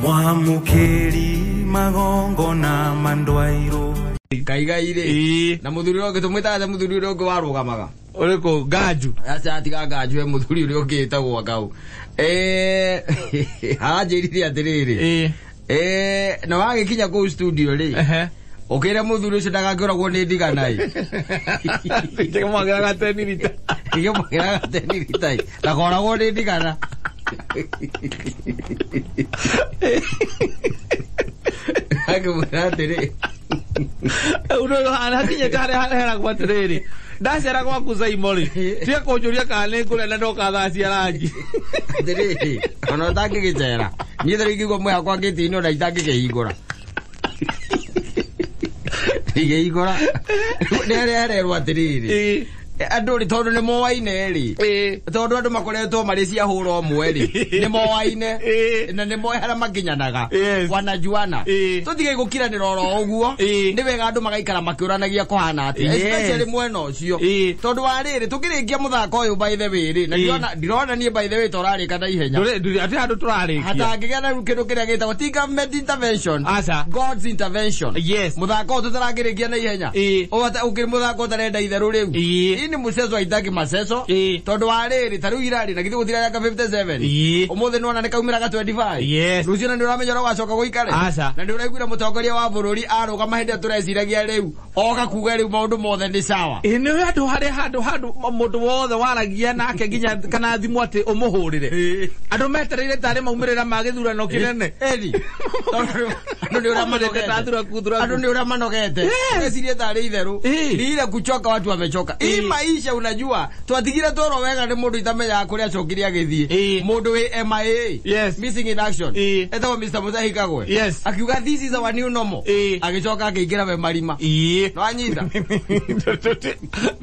Mwamukeri magongona mandwairo Kaigaire na muthuri ũngĩ tũmwĩtaga muthuri ũrĩa ũngĩ warũgamaga ũrĩkũ Nganju aca tiga Nganju he muthuri ũrĩa ũngĩ ĩtagwo Ngau aranjĩrire atĩrĩrĩ na wagĩkinya kũu studio rĩ ũkĩre muthuri ũcio ndagakĩũragwo nĩ ndigana ĩ ngĩmwagĩra gatenirita ngĩmwagĩra gatenirita ĩ ndakoragwo nĩ ndigana akĩmwĩra atĩrĩ hakinyĩte harĩa heragwo atĩrĩrĩ ndacera gwaku Zaimo rĩ tiga kũnjũria kana nĩ ngũrĩa na ndoka thaa cia ranji atĩrĩrĩ ona ũtangĩgĩcera niĩ tarĩu ingĩigua mwĩhakwa ngĩti-inĩ ona itangĩkĩhingũra igĩhingũra nĩ harĩa hererwo atĩrĩrĩ andũ rĩ tondũ nĩ moaine rĩ tondũ andũ makoretwo marĩ cia hũra ũmwe rĩ nĩ moaine na nĩ moĩ harĩa makinyanaga wanajuana tũtige gũkiranĩra oro ũguo nĩ wega andũ magaikara makĩũranagia kũhana atĩa especially mwena ũcio tondũ wa rĩrĩ tũkĩrĩkia mũthako ũyũ by the way rĩ na ndirona niĩ by the way tũrarĩka na ihenya atĩ handũ tũrarĩkia hatangĩgĩa na kĩndũ kĩrĩa gĩtagwo ti government intervention aca God's intervention yes mũthako ũyũ tũtarakĩrĩkia na ihenya ũkĩrĩ mũthako ũtarenda itherũ rĩu ni mucezo aitaki maceco tondu wa riri ta riu irari na githi gutira yaka 57 umuthi nona ni kaumira ga 25 yes rucio na ni uramenya uria wacoka guikare na ni uraiguira mutongoria wa bururi arugama hindi tureciragia riu oka kuga riu maundu mothe ni sawa ni andu haria handu handu mundu wothe waragia nake nginya kana thimu ati umuhurire andu metereire tari maumirira ma githurano kinene eni tondu andu ni uria manogete andu ni uria manogete recirie tari itheru ni ile kuchoka watu wamechoka maisha unajua twatigira toro wega ni mundu itamenya kuria acokire agithie mundu wi MIA yes missing in action etagwo Mr. Mutahi Kagwe yes akiuga this is our new normal agicoka akiingira we marima no anyita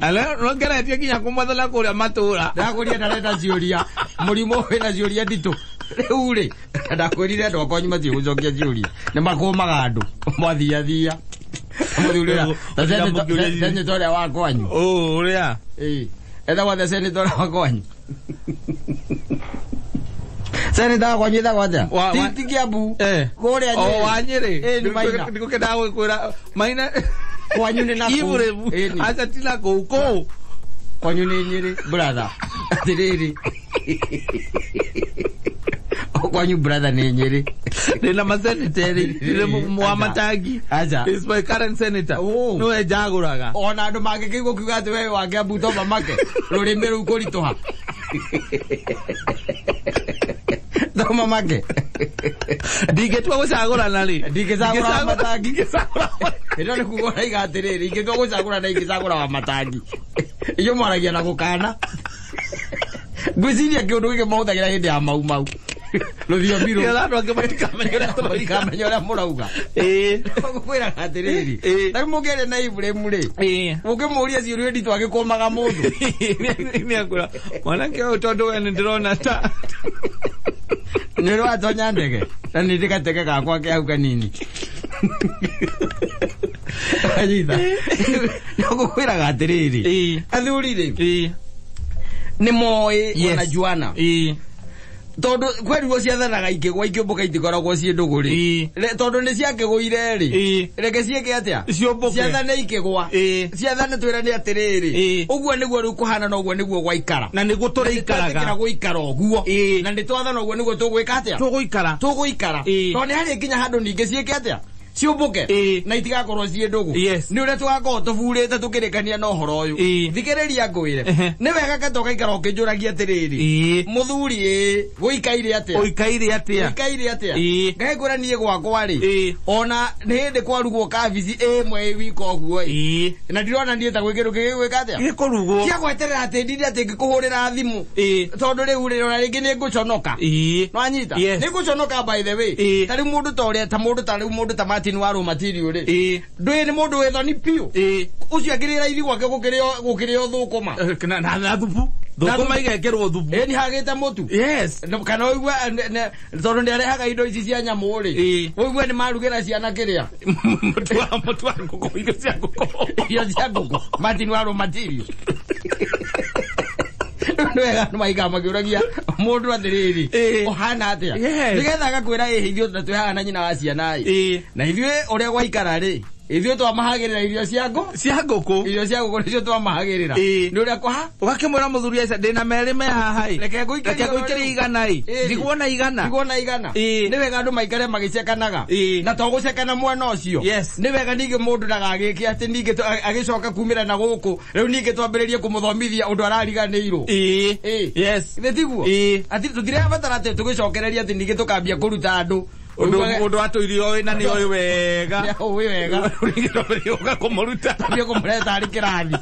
ale no ngeretie kinya kumwathana kuria matura ndakuria ndarenda ciuria murimu wina ciuria nditu riu ri ndakwirire andu akwa nyuma gũcokia ciuria ni makũmaga andu mwathiathia muthurira senator ũrĩa wa kwanyu ũrĩa ethagwo the senator ũrĩa wa kwanyu senator wa kwanyu ethagwo atĩa ti Kiambu kũrĩa Nyĩrĩ wa Nyĩrĩ nĩ Maina ndikũkĩendaga gũkwĩra Maina kwanyu nĩ nakũu aca ti nakũu kũu kwanyu nĩ Nyĩrĩ brother atĩrĩrĩ kwanyu brother nĩ Nyĩrĩ ndĩna maseneteri wa Matangi aca is my current senator nĩwe njagũraga ona andũ mangĩkĩigua kiuga atĩ we wa Kiambu to mamake rũrĩmĩ rũu kũritũha to mamake ndingĩtua gũcagũrana rĩ ndingĩcagũra wa Matangi ĩno nĩ kuga ũraiga atĩrĩrĩ ingĩtua gũcagũrana ingĩcagũra wa Matangi inyuĩ mwaragia na gũkana ngwĩciria kĩũndũ gĩkĩ mahũthagĩra hĩndĩ ya Mau Mau rũthiomi rũu andũ angĩ matikamenya ũrĩa mũrauga ngũkwĩraga atĩrĩrĩ tarĩu mũngĩaria na Ibrahim rĩ ũngĩmũria ciũria nditũ agĩkũmaga mũndũ nĩakwĩra mwanake ũyũ tondũ we nĩndĩrona ta nĩ ũrĩ watonya ndege na nĩ ndĩ gatege gakwa ke hau kanini anyita ngũkwĩraga atĩrĩrĩ athuri rĩ nĩ moĩ wanajuana tondu kwerirwo ciathanaga ikĩgwa ikĩũmbũka itikoragwo ciĩ ndũgũ rĩ tondũ nĩ ciakĩgũire rĩ reke ciĩke atĩa ciathane ikĩgwa ciathane twĩrane atĩrĩrĩ ũguo nĩguo rĩu kũhana na ũguo nĩguo gwaikara na nĩguo tũrĩikaraga gũikara ũguo na nĩ twathana ũguo nĩguo tũgwĩka atĩa tũgũikara tondũ nĩ harĩ nginya handũ ningĩ ciĩke atĩa ciũmbũke na itigakorwo ciĩ ndũgũ nĩ ũrĩa tũgakorwo tũburĩte tũkĩrĩkania na ũhoro ũyũ thikĩrĩria ngwĩre nĩ wega kata ũgaikara ũkĩnjũragia atĩrĩrĩ mũthuri ĩ gũikaire atĩa ũikaire atĩa ũikaire atĩa ngakwĩra niĩ gwakwa rĩ ona nĩ hĩndĩ kwarugwo kabici ĩmwe ĩ wika ũguo ĩ na ndirona niĩ ta gwĩ kĩndũ kĩngĩ gwĩka atĩa gĩkũrugwo cia gweterera atĩ ndinde atĩ ngĩkũhũrĩra thimũ tondũ rĩu rĩ ona rĩngĩ nĩ ngũconoka nĩwanyita nĩ ngũconoka by the way ta rĩu mũndũ ta ũrĩa ta mũndũ ta rĩu mũndũ ta Martin wa Rũmatirio rĩ ndũĩ nĩ mũndũ wĩ thoni biũ ũcio akĩrĩra ithi gwake gũkĩrĩo thũkũma na thubu thũkũma igekĩrwo thubu ĩni hagĩte mũtu yes kana ũigue tondũ nĩ arehaga indo ici cia nyamũ rĩ ũigue nĩ marugĩra ciana kĩrĩa mũtu wa ngũkũ irio cia ngũkũ irio cia ngũkũ Martin wa Rũmatirio Nĩ wega andũ maikara makĩũragia mũndũ atĩrĩrĩ, ũhana atĩa, nĩgetha agakwĩra ĩhĩ ithuĩ twĩ haha na nyina wa ciana ĩ, na ithuĩ ũrĩa gwaikara rĩ, ithuĩ twamahagĩrĩra irio cia ngũ, cia ngũkũ, irio cia ngũkũ nĩcio twamahagĩrĩra, nĩ ũrĩa kwaha. Ũgakĩmwĩra mũthuri aca ndĩna merĩ me haha ĩ, reke ngũikĩrie igana ĩ, ndigwo na igana, ndigwo na igana. Nĩ wega andũ maikare magĩcekanaga, na to gũcekana mwena ũcio. Nĩ wega ningĩ mũndũ ndagagĩke atĩ ningĩ agĩcoka kumĩra na gũkũ rĩu ningĩ twambĩrĩrie kũmũthomithia ũndũ arariganĩirwo. Nĩ tiguo? Atĩ tũtirabatara atĩ tũgĩcokereria atĩ ningĩ tũkambia kũruta andũ undu atũirio oĩ na nĩ oĩ wega, ũĩ wega, ũga kũmũruta, ambia kũmũreta arĩ kĩrathi.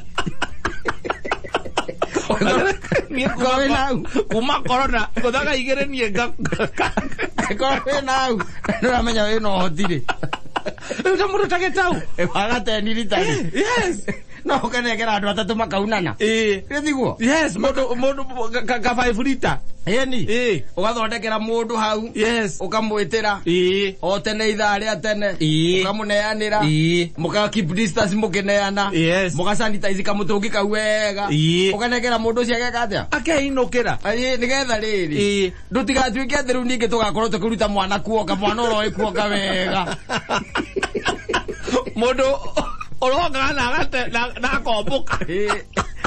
Kuma corona ngũthaga igĩrĩ niĩ korwo wĩ nau nĩ ũramenya wĩ na ũhoti rĩ, rĩu ta mũndũ ta gĩtau wagateni ritari, no ũkanengera andũ atatũ makaunana. Nĩ tiguo? Yes, mũndũ ka 5 lita. Ĩni ũgathondekera mũndũ hau, ũkamwĩtĩra o tene ithaa rĩa tene, ũkamũneanĩra, mũka keep distance mũkĩneana, mũka sanitize kamũtũngi kau wega, ũkanengera mũndũ ũcio ageka atĩa, akeinũkĩra. Nĩgetha rĩrĩ ndũtigatuĩke atĩ rĩu ningĩ tũgakorwo tũkĩruta mwana kuonga, mwana ũroĩ kuonga wega, mũndũ ũrongaga na akombũka,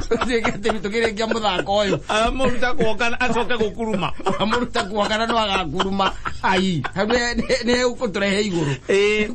tuĩke atĩ tũkĩrĩkia mũthako ũyũ amũruta kuonga acoke gũkuruma, amũruta kuonga na no agakuruma, ai hau nĩ ũkũtũrehe igũrũ.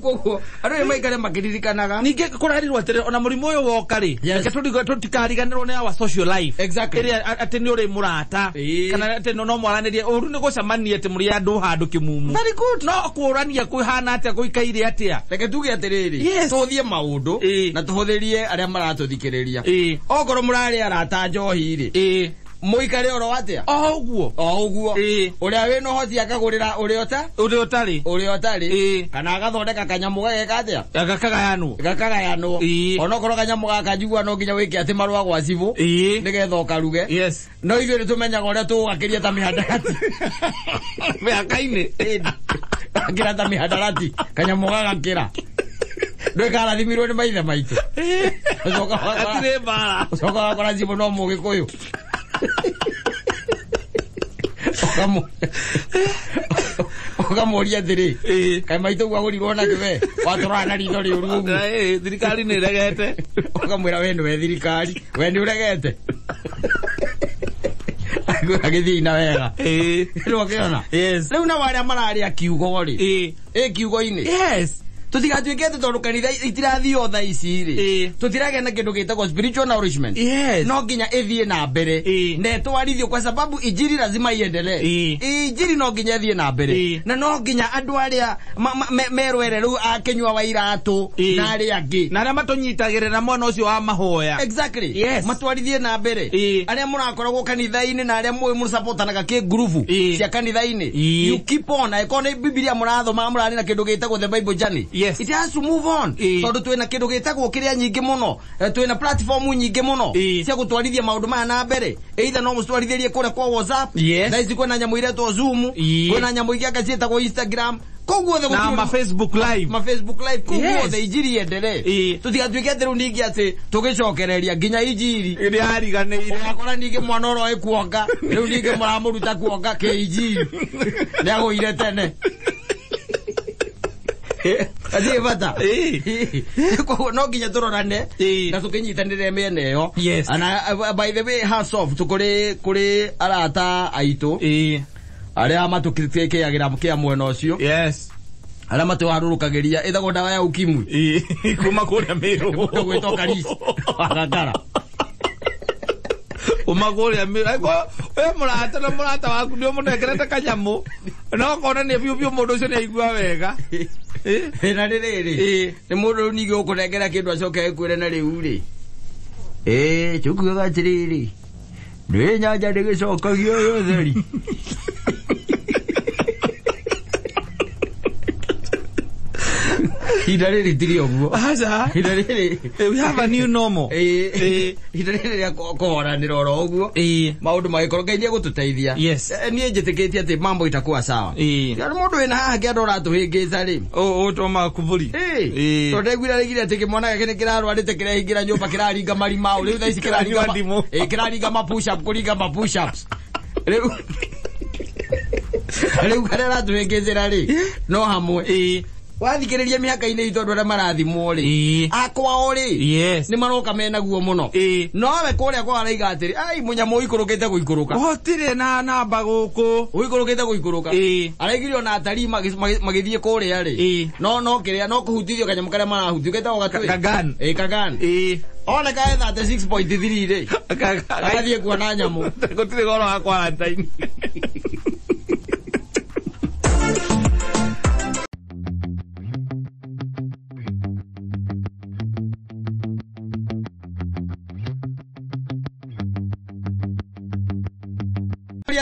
Koguo andũ nĩ maikare makĩririkanaga. Ningĩ kũrerirwo atĩrĩ ona mũrimũ ũyũ woka rĩ, reke tũtikariganĩrwo nĩ our social life. Exactly. Ĩrĩa atĩ nĩ ũrĩ mũrata, kana atĩ no mwaranĩrie ũru nĩ gũcemania atĩ mũrĩ andũ handũ kĩmumu. Very good. No kũrania kwĩhana atĩa, gũikaire atĩa. Reke tuge atĩrĩrĩ, tũthiĩ maũndũ na tũhũthĩrie arĩa maratũthikĩrĩria. Okorwo mũrarĩ arata njohi rĩ, mũikare oro atĩa, o ũguo, o ũguo, ũrĩa wĩna ũhoti akagũrĩra ũrĩa ũtarĩ, ũrĩa ũtarĩ, kana agathondeka kanyamũ gageka atĩa, gakagayanwo, gakagayanwo, onokorwo kanyamũ gaka njigua no nginya wĩke atĩ marũa gwa cibũ nĩgetha ũkaruge. No ithuĩ nĩtũmenyaga ũrĩa tũgũgakĩria ta mĩhandarati mĩhaka-inĩ, gakĩra ta mĩhandarati, kanyamũ gagakĩra ndwĩkarathimirwo nĩ maithe maitũ, hatirĩ mbara, ũcoka ũgakora cibũ no mũgĩkũyũ, ũkamũria atĩrĩ, kaĩ maitũ ũguo agũrirwo nakĩ we watũrora na ritho rĩũru ũguo, thirikari nĩ ĩregete, ũkamwĩra we nĩwe thirikari, we nĩ ũregete, agĩthiĩ na wega. Rĩu ũkĩona rĩu nao arĩa mararĩa kiugo rĩ, ĩ kiugo-inĩ tũtigatuĩke atĩ tondũ kanitha itirathiĩ o thaa ici rĩ, tũtiragĩa na kĩndũ gĩtagwo spiritual nourishment. No nginya ĩthiĩ na mbere na ĩtwarithio, kwa sababu injili lazima iendelee. Injili no nginya ĩthiĩ na mbere, na no nginya andũ arĩa merwere rĩu akĩnyua wa iratũ na arĩa angĩ na arĩa matũnyitagĩrĩra mwena ũcio wa mahoya. Exactly. Matwarithie na mbere arĩa mũrakoragwo kanitha-inĩ na arĩa mũĩ mũsapotanaga kĩ ngurubu cia kanitha-inĩ, you keep on. Angĩkorwo nĩ Bibilia mũrathoma, mũrarĩ na kĩndũ gĩtagwo the Bible journey. It has to move on. Tondũ twĩna kĩndũ gĩtagwo kĩrĩa nyingĩ mũno, twĩna platform nyingĩ mũno cia gũtwarithia maũndũ maya na mbere. Either no mũcitwarithĩrie kũrĩa kwa WhatsApp, thaa ici kwĩna nyamũ iretwo Zoom, kwĩna nyamũ ingĩ anga ciĩtagwo Instagram, koguo the na ma Facebook live, ma Facebook live, koguo the injili endelee. Tũtigatuĩke atĩ rĩu ningĩ atĩ tũgĩcokereria nginya injili ĩrĩa ũgakora ningĩ mwana ũroĩ kuonga rĩu ningĩ mũramũruta kuonga kĩ injili nĩagũire tene. Atie bata. Koguo no nginya tũrorane na tũkĩnyitanĩre mĩena ĩyo. And by the way, hats off tũkũrĩ kũrĩ arata aitũ arĩa matũkĩagĩra kĩa mwena ũcio, arĩa matũharũrũkagĩria ĩtagwo ndawa ya ukimwi kuma kũrĩa Mĩrũ, mũndũ gwĩtwo Karisi wa Gakara, kuma kũrĩa Mĩrũ. We mũrata na mũrata waku nĩ ũmũnengerete kanyamũ no konania biũ biũ mũndũ ũcio nĩ aigua wega. Na nĩ rĩrĩ nĩ mũndũ rĩu ningĩ ũkũnengera kĩndũ acoke ekwĩre na rĩu rĩ, tũkugaga atĩrĩrĩ, nĩ nyanja ndĩgĩcokagio yũtheri. Ihinda rĩrĩ tiri ũguo. Aca. Ihinda rĩrĩ. We have a new normal. Ĩĩ. Ihinda rĩrĩ rĩa kũhoranĩra oro ũguo. Ĩĩ. Maũndũ magĩkorwo Ngai nĩegũtũteithia. Yes. Niĩ njĩtĩkĩtie atĩ mambo itakuwa sawa. Ĩĩ. Tondũ mũndũ wĩna haha kĩanda ũratũhĩngĩca rĩ. Ũtwa makuburi. Ĩĩ. Tondũ ndaiguire araigire atĩ kĩmwana gĩake nĩ kĩrarwarĩte kĩrehingĩra nyũmba kĩraringa marima rĩu thaa ici kĩraringa Kĩranyua ndimũ. Ĩĩ, kĩraringa ma push up kũringa ma push ups. Rĩu rĩu karĩa aratũhĩngĩcĩra rĩ no hamwe. Ĩĩ. Wathikĩrĩria mĩhaka-inĩ itũ andũ arĩa marathimwo rĩ. Ĩĩ. Akwao rĩ. Yes. Nĩ maroka menaguo mũno. Ĩĩ. Nowe kũrĩa kwao araiga atĩrĩ, ai mũnyamũ ũikũrũkĩte gũikũrũka. Gũtirĩ na namba gũkũ. Ũikũrũkĩte gũikũrũka. Ĩĩ. Araigire ona atarii magĩthiĩ kũrĩa rĩ. Ĩĩ. No kĩrĩa no kũhutithio kanyamũ karĩa marahutio getagwo gatwĩ. Kagan. Ĩĩ kagan. Ĩĩ. Ona kae 36.3 rĩ. Agathiĩ kuona nyamũ. Gũtirĩ goro wa quarantine.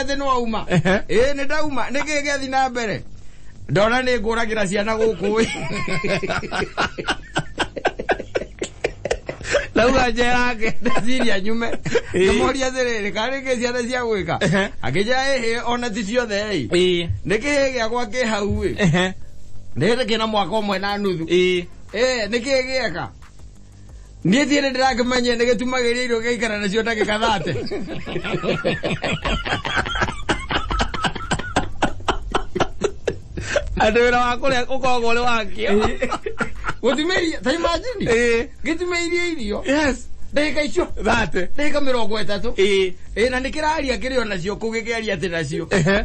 Atĩ nĩ wauma. Ĩĩ nĩ ndauma. Nĩ kĩĩ gĩathiĩ na mbere? Ndona nĩ ngũragĩra ciana gũkũ. Ndauga njerake. Ndeciria nyume. Ĩĩ. Ngĩmũria atĩrĩrĩ, kana nĩ kĩĩ ciana cia gwĩka? Akĩnjĩra ĩhĩ ona ti ciothe ĩ. Ĩĩ. Nĩ kĩĩ gĩakwa kĩ hau ĩ? Nĩ kĩna mwaka ũmwe na nuthu. Ĩĩ. Ĩĩ nĩ kĩĩ gĩeka? Niĩ thiĩ nĩ ndĩrakĩmenyire nĩ gĩtumagĩria irio gĩgaikara nacio ndagĩka 30. Andũ wĩra wa kũrĩa ũkoragwo ũrĩ wakĩo. Gũtumĩria, ta imagine. Ĩĩ. Gĩtumĩirie irio. Yes. Ndagĩka icio. 30. Ndagĩka 30. Ĩĩ. Ĩĩ na nĩ kĩraria kĩrĩ o nacio kũu gĩkĩaria atĩ nacio. Ehe.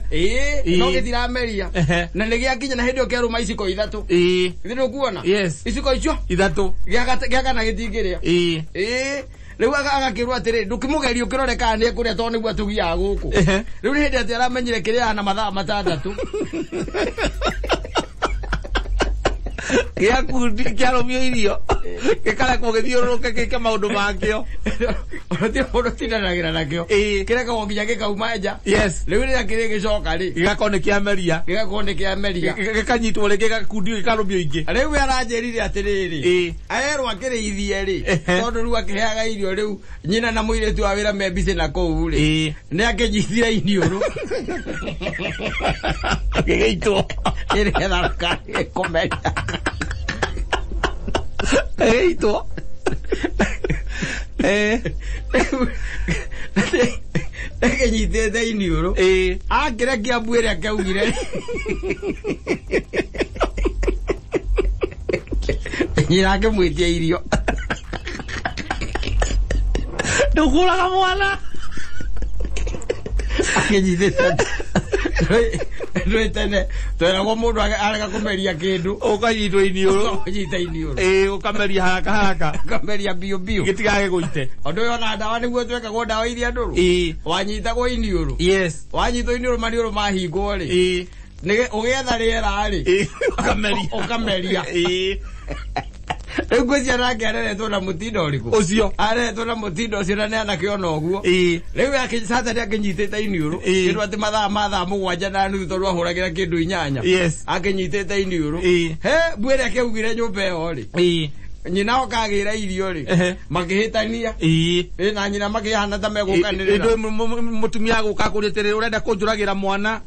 Ĩĩ no gĩtirameria. Ehe. Na nĩ gĩakinya na hĩndĩ ĩyo kĩarũma iciko 3. Ĩĩ. Githĩ ndũkuona? Yes. Iciko icio 3. gĩa kana gĩtingĩrĩa. Ĩĩ. Ĩĩ. Rĩu agakĩrwo atĩrĩ ndũkĩmũgerie ũkĩrore kana nĩekũrĩa tondũ nĩguo atũgiaga gũkũ. Rĩu nĩ hĩndĩ atĩ aramenyire kĩrĩaga na mathaa 6. Gĩakundi kĩarũmio irio. Gĩkarekwo gĩthiũrũrũke gĩke maũndũ makĩo. Gũtirĩ mũndũ ũtindanagĩra nakĩo. Ĩĩ. Kĩrekagwo nginya gĩkauma nja. Yes. Rĩu rĩrĩa kĩrĩ gĩcoka rĩ. Gĩgakorwo nĩ kĩameria. Gĩgakorwo nĩ kĩameria. Gĩkanyitwo rĩngĩ gĩgakundio gĩkarũmio ingĩ. Rĩu we aranjĩrire atĩrĩrĩ. Ĩĩ. Aerwo akĩrĩithie rĩ. Ehe. Tondũ rĩu akĩheaga irio rĩu nyina na mũirĩtu wa wĩra me busy na kũu rĩ. Ĩĩ. Nĩ akĩnyitire iniũrũ. Gĩgĩitwo. Ĩrĩgetha kũmeria. Gĩgĩitwo. Nĩkĩnyitĩte iniũrũ. Ĩĩ. Akĩrekia mbu ĩrĩa kĩaugire. Nyina akĩmwĩtia irio. Ndũkũraga mwana. Akĩnyitĩte. Ndũĩ tene tweragwo mũndũ arega kũmeria kĩndũ. Ũkanyitwo iniũrũ. Ũkanyita iniũrũ. Ĩĩ ũkameria haraka haraka. Ũkameria biũ biũ. Gĩtigagĩgũite. Ũndũ ũyũ ona ndawa nĩguo twekagwo ndawa iria ndũrũ. Ĩĩ. Wanyitagwo iniũrũ. Yes. Wanyitwo iniũrũ maniũrũ mahingwo rĩ. Ĩĩ. Ũgĩetha rĩera rĩ. Ĩĩ. Ũkameria. Ũkameria. Ĩĩ. Rĩu ngwĩciria nake areretwo na mũtindo ũrĩkũ? Ũcio. Areretwo na mũtindo ũcio na nĩ anake ona ũguo. Ĩĩ. Rĩu Satani akĩnyitĩte iniũrũ. Ĩĩ. Kĩndũ atĩ mathaa ma thaa 7:30 tondũ ahũragĩra kĩndũ 8. Yes. Akĩnyitĩte iniũrũ. Ĩĩ. He mbu ĩrĩa akĩaugire nyũmba ĩyo rĩ. Ĩĩ. Nyina oka agĩra irio rĩ. Ehe. Makĩhĩtania. Ĩĩ. Ĩĩ na nyina makĩhana ta megũkanĩrĩra. Ndũ mũtumia agũka akũria atĩrĩrĩ ũrenda kũnjũragĩra mwana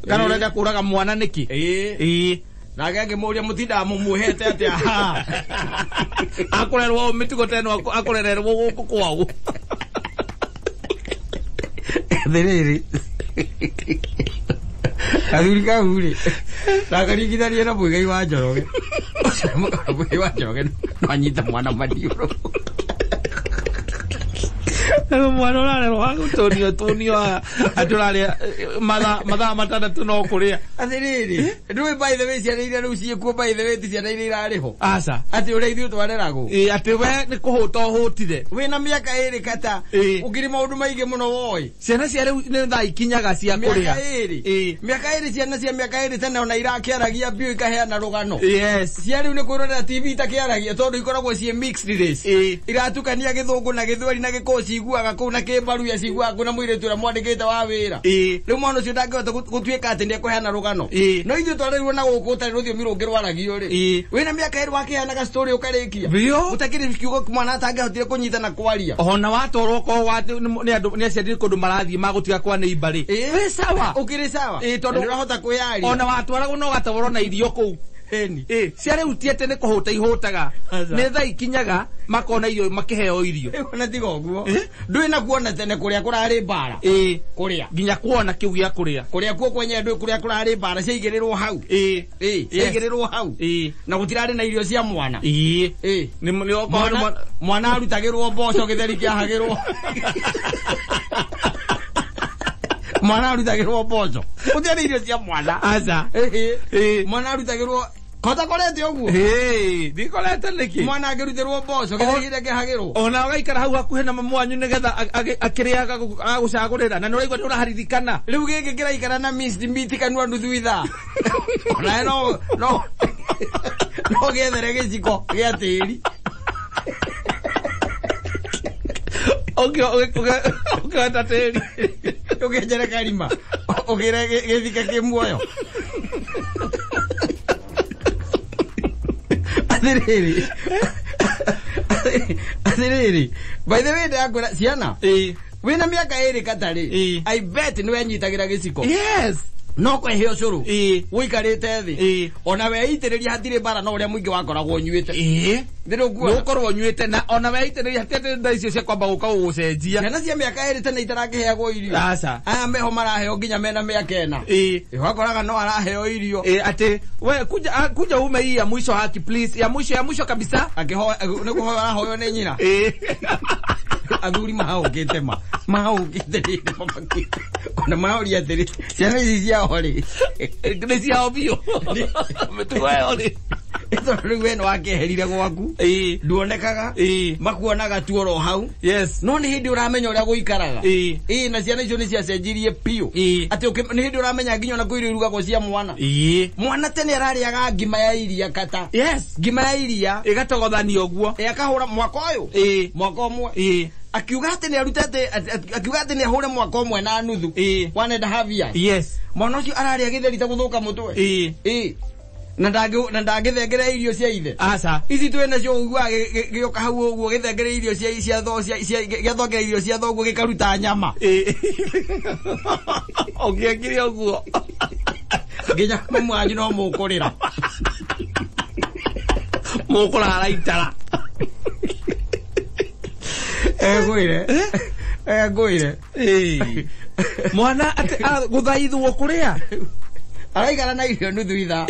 kana Ĩĩ. ũrenda kũraga mwana nĩkĩ? Ĩĩ. Ĩĩ. Nake akĩmũria mũtindaga mũmuohete atĩa haha. Akũrerwo mĩtugo ta ĩno akũrererwo gũkũ kwao. Atĩrĩrĩ. Athuri kau rĩ. Ndakaringithanie na Mũigai wa Njoroge. Mũigai wa Njoroge no anyite mwana maniũrũ. Mwana ũrarerwo wa gũtũnio tũnio atĩ ũrarĩa mathaa 6 no kũrĩa. Atĩrĩrĩ, ndũĩ by the way ciana iria rĩu ciĩkuo by the way ti ciana iria irarĩ ho. Aca. Atĩ ũrĩa ithuĩ twareragwo. Ĩĩ atĩ we nĩ kũhũta ũhũtire. Wĩna mĩaka 2 kata. Ĩĩ. Ũkĩrĩ maũndũ maingĩ mũno woĩ. Ciana cia rĩu nĩ thaa ikinyaga cia kũrĩa. Mĩaka 2. Ĩĩ. Mĩaka 2 ciana cia mĩaka 2 tene ona irakĩaragia biũ ikaheana rũgano. Yes. Cia rĩu nĩ kwĩrorera TV itakĩaragia tondũ ikoragwo ciĩ mixed race. Ĩĩ. Iratukania gĩthũngũ na gĩthweri na gĩkũyũ ciguaga ciguaga kũu na kĩmbaruya ciguaga kũu na mũirĩtu ũrĩa mwandĩkĩte wa wĩra. Rĩu mwana ũcio ndangĩhota gũtuĩka atĩ nĩekũheana rũgano. No ithuĩ twarerirwo na gũkũ ũtarĩ rũthiomi rũngĩ rwaragio rĩ. Wĩna mĩaka 2 wakĩheanaga story ũkarĩkia. Ũtakĩrĩ kiugo mwana atangĩahotire kũnyita na kwaria. Ona watwarwo ko nĩ andũ nĩ aciari kũndũ marathiĩ magũtiga kwa nĩ imbarĩ. Wĩ sawa. Ũkĩrĩ sawa. Tondũ nĩ ũrahota kwĩyaria. Ona watwaragwo no ũgatwarwo na irio kũu. Cia rĩu ti atĩ nĩ kũhũta ihũtaga. Nĩ thaa ikinyaga makona irio makĩheo irio. Ona tiga ũguo. Ndũĩ na kuona tene kũrĩa kũrarĩ mbara. Kũrĩa. Nginya kuona kĩu gĩa kũrĩa. Kũrĩa kuo kwenyewe ndũĩ kũrĩa kũrarĩ mbara ciaigĩrĩrwo hau. Ciaigĩrĩrwo hau. Na gũtirarĩ na irio cia mwana. Mwana arutagĩrwo mboco gĩtheri kĩahagĩrwo. Mwana arutagĩrwo mboco. Gũtiarĩ irio cia mwana. Aca. Mwana arutagĩrwo kota korete ũguo. Ndikorete nĩkĩ? Mwana angĩrutĩrwo mboco gĩtheri kĩrĩa kĩhagĩrwo. Ona ũgaikara hau hakuhĩ na mamu wanyu nĩgetha akĩrĩaga agagũcagũrĩra na nĩũraigua nĩũraharirikana. Rĩu gĩkĩ kĩraikara na minced meat kanua nuthu ithaa. Onawe no gĩethere gĩciko gĩa tĩri. Ũkĩhota tĩri. Ũkĩenjere karima. Ũkĩre gĩthike kĩ muoyo. Atĩrĩrĩ, by the way ndakwĩra ciana wĩna mĩaka 2 katarĩ, I bet nĩwenyitagĩra gĩciko. Yes. No kwehe ũcũrũ ũikarĩte thĩ ona weitĩrĩria hatirĩ mbara no ũrĩa mũingĩ wakoragwo ũnyuĩte. Nĩũkorwo ũnyuĩte na ona weitĩrĩria hatirĩ nda icio cia kwamba gũka gũgũcenjia. Ciana cia mĩaka 2 tene itarakĩheagwo irio. Aca. Aya meho maraheo nginya mena mĩaka 4. Wakoraga no araheo irio. Atĩ we kuja ume hii ya mwisho haki please, ya mwisho ya mwisho kabisa. Akĩhoya nĩkũhoya arahoywo nĩ nyina. Athuri mahaũkĩte ma mahaũkĩte rĩrĩ mamakĩte ona mahoria atĩrĩ ciana ici ciao rĩ nĩ ciao biũ mĩtugo ĩyo rĩ tondũ rĩu we nĩwakĩeherire gwaku nduonekaga makuonaga tu oro hau. Yes. No nĩ hĩndĩ ũramenya ũrĩa gũikaraga. Na ciana icio nĩ ciacenjirie biũ atĩ nĩ hĩndĩ ũramenya nginya ona kwĩ irio irugagwo cia mwana. Mwana tene ararĩaga ngima ya iria kata. Yes. Ngima ya iria ĩgatogothanio ũguo. Akahũra mwaka ũyũ. Mwaka ũmwe. Akiuga atĩ nĩarute akiuga atĩ nĩahũre mwaka ũmwe na nuthu. 1.5 years. Yes. Mwana ũcio ararĩa gĩtheri ta gũthũka mũtwe. Na ndangĩthengera irio cia ithe. Aca. Ici twĩ nacio ũiguaga gĩoka hau ũguo gĩthengere irio cia gĩathongera irio cia thoguo gĩkaruta nyama. Ũngĩekire ũguo. Nginya mamu wanyu no mũkũrĩra. Mũkũrara itara. Ngwĩre. Mwana atĩ gũthaithwo kũrĩa. Araikara na irio nuthu ithaa.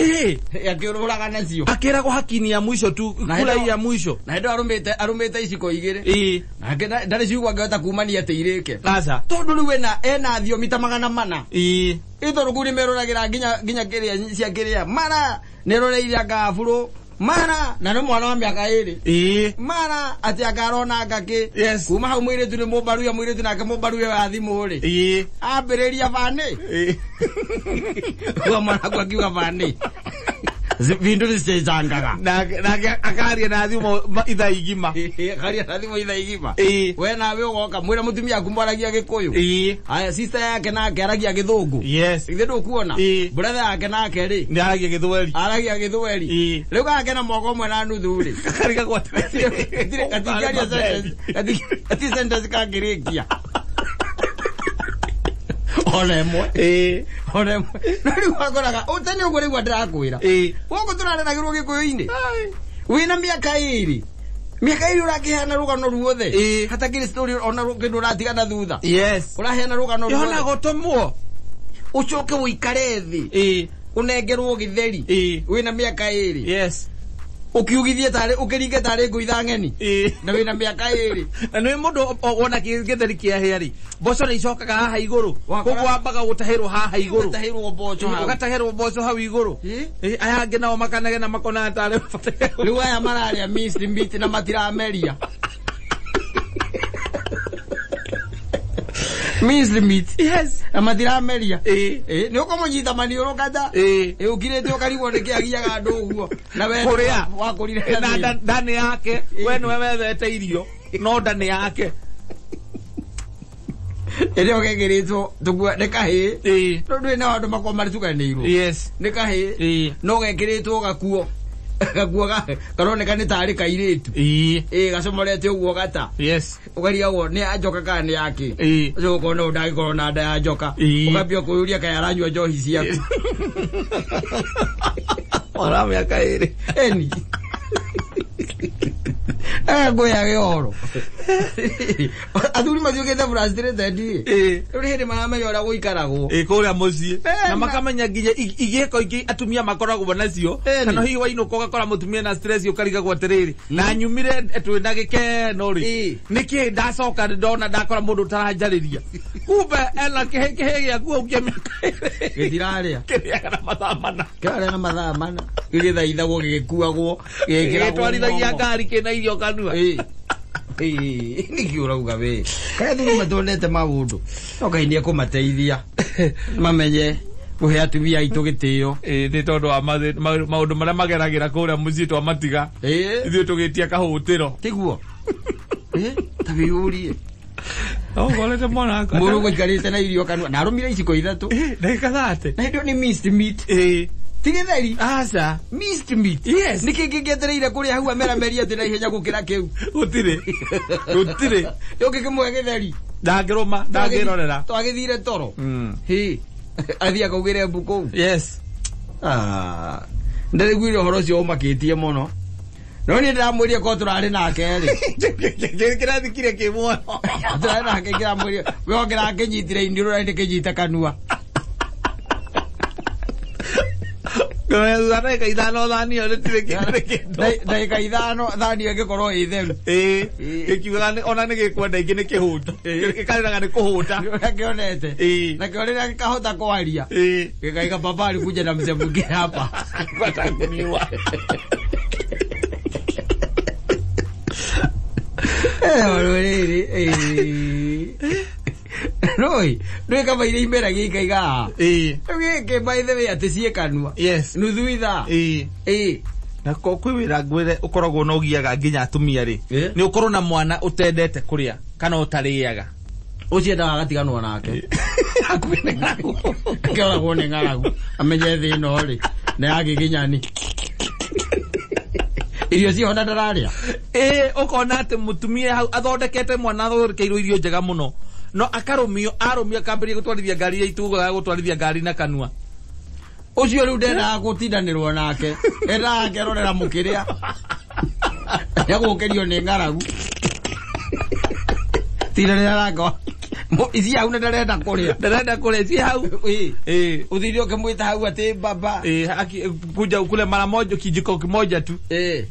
Akĩũrũraga nacio. Akĩragwo hakini ya mwisho tu, kula ya mwisho. Na hĩndĩ ĩyo arũmĩte iciko 2. Nake ndarĩ ciugo angĩhota kumania atĩ irĩke. Aca. Tondũ rĩu ena thiomi ta 400. Tondũ kũu nĩmeroragĩra nginya kĩrĩa cia kĩrĩa. Mara nĩeroreire anga afro. Mara na nĩ mwana wa mĩaka 2. Mara atĩ anga arona ngakĩ. Yes. Kuma hau mũirĩtu nĩ mũmbaruya mũirĩtu nake mũmbaruya wa thimũ rĩ. Ambĩrĩria bani. Kuga mwana aku akiuga bani. Vindu nĩcicenjangaga. Nake akaria na thimũ ithaa igima. Akaria na thimũ ithaa igima. We nawe ũgoka mwĩra mũtumia aku mwaragia Gĩkũyũ. Aya sister yake nake aragia Gĩthũngũ. Yes. Ithe ndũkuona. Brother yake nake rĩ. Nĩ aragia Gĩthweri. Aragia Gĩthweri. Rĩu gake na mwaka ũmwe na nuthu rĩ. Kakarigagwo atĩrĩ. Gatingĩaria sentence. Gati sentence kangĩrĩkia. Ona ĩmwe. Ona ĩmwe. No rĩu wakoraga ũtene ũguo rĩu ndĩrakwĩra. Gũkũ tũrareragĩrwo Gĩkũyũ-inĩ. Wĩna mĩaka 2. Mĩaka 2 ũrakĩheana rũgano ruothe. Hatakĩrĩ story ona kĩndũ ũratigana thutha. Yes. Ũraheana rũgano ruothe. Yohana gũtũmwo. Ũcoke ũikare thĩ. Ũnengerwo gĩtheri. Wĩna mĩaka 2. Yes. Ũkiugithie tarĩ ũkĩringe tarĩ ngũ ithang'eni. Na wĩna mĩaka 2. Na nĩ mũndũ wona gĩtheri kĩahĩa rĩ, mboco nĩ icokaga haha igũrũ. Koguo wambaga gũtahĩrwo haha igũrũ. Gũtahĩrwo mboco hau. Ũgatahĩrwo mboco hau igũrũ. Aya angĩ nao makanegena makonaga tarĩ bataire. Rĩu aya mararĩa minced meat na matirameria. Minced meat. Yes. Na matirameria. Nĩ ũkũmũnyita maniũrũ kata. Ũkirĩte ũkarigwo nĩkĩ agiaga andũ ũguo. Na we kũrĩa wakũrire na nda nĩ yake. We nĩwe wethete irio. No nda nĩ yake. Ĩrĩa ũgekĩrĩtwo tũkua nĩ kahĩĩ. Ĩĩ. Tondũ ndũĩ na andũ makorwo marĩtukanĩirwo. Yes. Nĩ kahĩĩ. Ĩĩ. No gekĩrĩtwo gakuo. Gakuo karoneka nĩ tarĩ kairĩtu. Ĩĩ. Ĩĩ gacomorete ũguo gata. Yes. Ũkarigagwo nĩ ya njoka kana nĩ yake. Ĩĩ. Ũcio ũkona ũyũ ndangĩkorwo na nda ya njoka. Ĩĩ. Ũkambia kwĩyũria kaĩ aranyua njohi ciaku. Mwana wa mĩaka 2. Eni. Ngwĩyage ũhoro. Athuri matuĩkĩte frustrated. Ĩĩ. Rĩu nĩ hĩndĩ maramenya ũrĩa gũikaragwo. Ĩĩ kũrĩa mũciĩ. Na na- makamenya nginya igĩko ingĩ atumia makoragwo nacio. Ĩni. Kana hihi wainũka ũgakora mũtumia na stress ũkarigagwo atĩrĩrĩ. Na nyumire twĩna gĩkeno rĩ. Ĩĩ. Nĩkĩ ndacoka ndona ndakora mũndũ ũtaranjarĩria. Kumbe ena kĩhĩ gĩaku hau kĩa mĩaka 2. Gĩtirarĩa. Kĩrĩaga na mathaa 4. Kĩrarĩa na mathaa 4. Gĩgĩthaithagwo gĩgĩkuagwo. Gĩgĩkĩragwo Gĩtwarithagia ng'ong'o. ngari kĩna irio kanua. Ĩĩ. Ĩĩ, nĩkĩ ũrauga we? Kaĩ athuri matonete maũndũ. No Ngai nĩekũmateithia. Mamenye kũhe atumia aitũ gĩtĩo. Ĩĩ nĩ tondũ wa maũndũ marĩa mageragĩra kũrĩa mũciĩ twamatiga. Ĩĩ. Ithuĩ tũgĩtia kahũtĩro. Tiguo. Ĩĩ, ta wĩyũrie. No ũkorete mwana wakwa. Mũndũ ũgũikarĩte na irio kanua. Na arũmire iciko 3. Ĩĩ, ndagĩka 30. Na hĩndĩ ĩyo nĩ minced meat. Ĩĩ. Ti gĩtheri. Aca. Minced meat. Yes. Nĩkĩ kĩngĩetereire kũrĩa hau ameramerie atĩ na ihenya gũkĩra kĩu? Gũtirĩ. Gũtirĩ. Ũngĩkĩmũhe gĩtheri. Ndangĩrũma, ndangĩrorera. Twagĩthire toro. Hĩ. Athiĩ akaugĩre mbu kũu. Yes. Ah. Ndĩraiguire ũhoro ũcio ũmakĩtie mũno. No niĩ ndĩramwĩrire korwo tũrarĩ nake rĩ. Kĩrathikire kĩ muoyo. Tũrarĩ nake kĩramwĩrire we ongera kĩnyitire iniũrũ na nĩkĩnyita kanua. Thutha ndagĩka 5 thani ĩyo gũtirĩ kĩndũ. Ndagĩka 5 thani ĩyo ĩngĩkorwo ĩ theru. Ĩĩ. Ĩĩ. Gĩkiugaga ona nĩ gĩkwenda ingĩ nĩ kĩhũtu. Gĩkarĩraga nĩ kũhũta. Ũrĩa kĩonete. Ĩĩ. Nakĩo rĩrĩa gĩkahota kwaria. Ĩĩ. Gĩkaiga baba alikuja na mzee mwingine hapa. Watakuniua. Rĩrĩ. Roi, ndũĩ kaba iria imeragia ikaiga haha. Ĩĩ. Rĩu gĩkĩ by the way atĩ ciĩ kanua. Yes. Nuthu ithaa. Ĩĩ. Ĩĩ. Na ko kwĩ wĩra ngwĩre ũkoragwo na ũgiaga nginya atumia rĩ. Ĩĩ. Nĩ ũkorwo na mwana ũtendete kũrĩa kana ũtarĩaga. Ũcio endaga agatiganwo nake. Hakuhĩ nĩ ng'aragu. Akĩoragwo nĩ ng'aragu. Amenye thĩ ĩno rĩ, nĩ ya gĩginyani. Irio ciho na ndararĩa. Ĩĩ, ũkona atĩ mũtumia hau athondekete mwana athondekeirwo irio njega mũno. No akarũmio, arũmio akambĩrĩria gũtwarithia ngari iria itugaga gũtwarithia ngari na kanua. Ũcio rĩu ndendaga gũtindanĩrwo nake. Endaga akerorera mũkĩrĩa. Nĩagũkĩrio nĩ ng'aragu. Tindanĩra nake. Ici hau na ndarenda kũrĩa. Ndarenda kũrĩa ci hau. Ĩĩ. Ĩĩ. Ũthire ũkĩmwĩta hau atĩ baba. Ĩĩ, kuja ukule mara moja kijiko kimoja tu. Ĩĩ.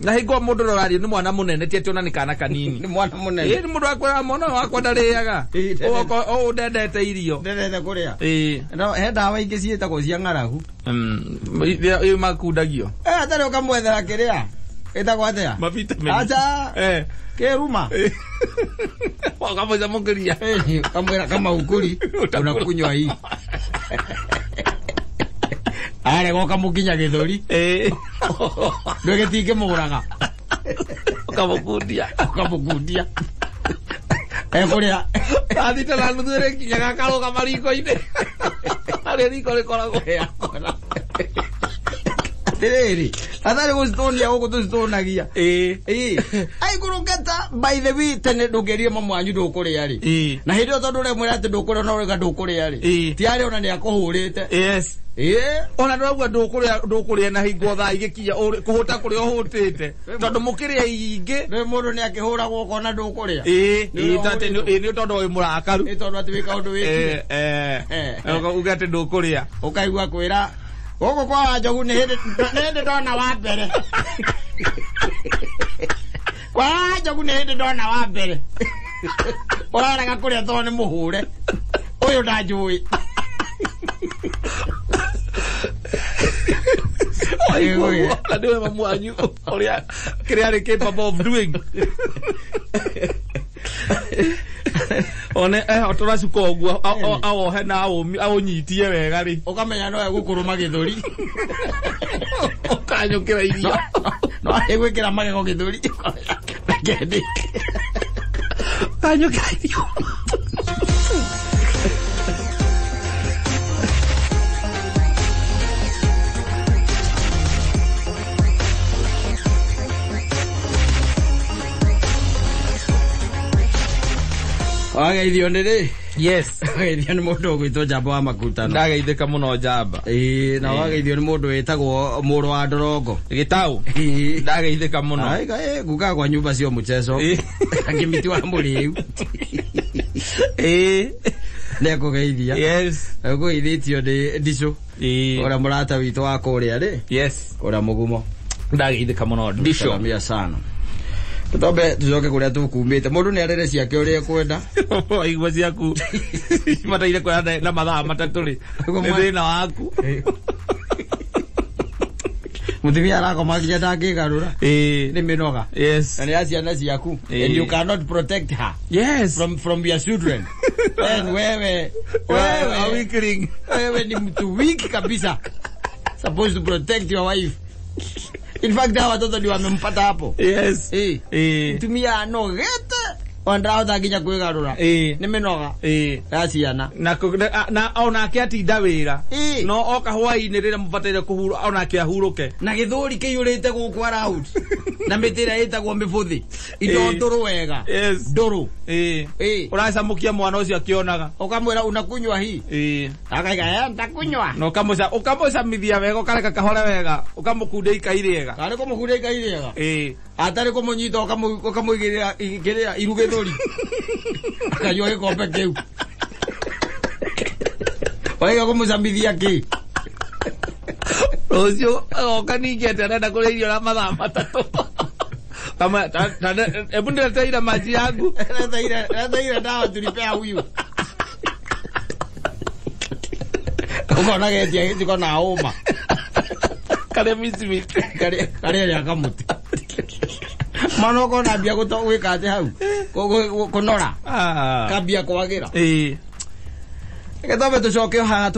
Na hingo mũndũ ũrario nĩ mwana mũnene ti atĩ ona nĩ kana kanini. Nĩ mwana mũnene. Ĩĩ, nĩ mũndũ akwĩra mwana ũyũ wakwa ndarĩaga. Ĩĩ, Ũũ ndendete irio. Ndendete kũrĩa. Ĩĩ. No, he ndawa ingĩ ciĩtagwo cia ng'aragu. Ĩĩ makundagio. Atarĩ ũkamwethera kĩrĩa. Ĩtagwo atĩa? Mavitamini. Acha. Kĩruma. Wakamũcamũkĩria. Kamwĩra kama ukuri unakunywa hii. Arega ũkamũkinya gĩthũri. Ĩĩ. Ndũĩ gĩtingĩmũraga. Ũkamũkundia. Ũkamũkundia. Ekũrĩa. Athite na nuthu ĩrĩkinyaga akarũgama riko-inĩ. Harĩa riko rĩkoragwo. Atĩrĩrĩ, atarĩ gũcitũnia gũkũ tũcitũnagia. Ĩĩ. Ĩĩ. Aikũrũkĩta by the way tene ndũngĩrire mamu wanyu ndũkũrĩa rĩ. Ĩĩ. Na hĩndĩ ĩyo tondũ ũremwĩra atĩ ndũkũrĩa no ũrauga ndũkũrĩa rĩ. Ĩĩ. Ti arĩa ona nĩakũhũrĩte. Yes. Ĩĩ. Ona ndũrauga ndũkũrĩa na hingo thaa igĩkinya kũhũta kũrĩa ũhũtĩte. Tondũ mũkĩrĩa ingĩ. Rĩu mũndũ nĩakĩhũragwo ũkona ndũkũrĩa. Ĩĩ. Nĩ ũrĩa ũhũrĩtwo. Ĩĩ nĩ tondũ wĩ mũrakaru. Nĩ tondũ atĩ wĩ kaũndũ wĩkire. Uge atĩ ndũkũrĩa. Ũkaigua kwĩra gũkũ kwa Wanjogu nĩ hĩndĩ ndona wa mbere. Kwa Wanjogu nĩ hĩndĩ ndona wa mbere. Ũrarega kũrĩa tondũ nĩ mũhũre. Ũyũ ndanjũĩ. Na nĩwe mamu wanyu ũrĩa kĩrĩa arĩ capable of doing. One tũracuka ũguo awohe na aũnyitie wega rĩ. Ũkamenya no egũkũrũma gĩthũri. Ũkanyũkĩra irio. No egwĩkĩra magego gĩthũri. Reke ndĩke. Ũkanyũkĩra irio. Wageithio nĩ rĩ? Yes. Wageithio nĩ mũndũ ũgwĩtwo Njamba wa Makutano. Ndageithĩka mũno Njamba. Ĩĩ, na wageithio nĩ mũndũ wĩtagwo Mũrũ wa Ndorongo. Gĩtaũ. Ĩĩ. Ndageithĩka mũno. Ai, guka kwa nyumba sio mchezo. Ĩĩ. Akĩmiti wa mũrĩu. Ĩĩ. Nĩekũgeithia. Yes. Ũkũgeithĩtio nĩ Ndicũ. Ĩĩ. Ũrĩa mũrata witũ wa kũrĩa rĩ. Yes. Ũrĩa mũgumo. Ndageithĩka mũno Ndicũ. Salamia sana. Tũtombe tũcoke kũrĩa tũkumĩte. Mũndũ nĩ arere ciake ũrĩa ekwenda. Waigua ciaku mataire kuoya na mathaa matatũ rĩ, nĩ thĩna waku. Mũtumia arakoma nginya ndangĩgarũra. Ĩĩ. Nĩ mĩnoga. Yes. Na nĩ ya ciana ciaku. Ĩĩ. And you cannot protect her Yes. from your children. Then wewe A wewe weakling. wewe ni mtu weak kabisa. Supposed to protect your wife. In fact hawa watoto ndio wamempata hapo. Yes. Ĩĩ. Ĩĩ. Mũtumia anogete ona nginya kwĩgarũra. Ĩĩ. Nĩ mĩnoga Ĩĩ. ya ciana. Na na onake atinda wĩra. Ĩĩ. No oka hwaĩ-inĩ rĩrĩa mũbataire kũhurũka onake ahurũke. Na gĩthũri kĩiyũrĩte gũkũ around. Na mĩtĩ ĩrĩa ĩtagwo mĩbũthĩ. Indo Ĩĩ. ndũrũ wega. Yes. Ndũrũ. Ĩĩ. Ĩĩ. Ũracamũkia mwana ũcio akĩonaga. Ũkamwĩra unakunywa hii. Ĩĩ. Akaiga eh ntakunywa. Na ũkamũcamithia wega ũkareka kahore wega ũkamũkundia ikai rĩega. Karĩ kũmũkundia ikai rĩega. Ĩĩ. Atarĩ kũmũnyita ũkamũigĩrĩra kĩrĩa iru gĩthũri. Akanyua gĩkombe kĩu. Waiga kũmũcamithia kĩ? Rũciũ agoka ningĩ atĩ arenda kũrĩa irio na mathaa matatũ. Kama hebu nileteire maji yangu. Leta dawa tulipea huyu. Ũkona getia gĩciko na hũma. Karĩa micimiti. Karĩa rĩa kamũtĩ. Mwana ũkona mbia gwĩka atĩ hau. Kũnora. Kambia kwagĩra. Ĩĩ. Reke twambe tũcoke o haha.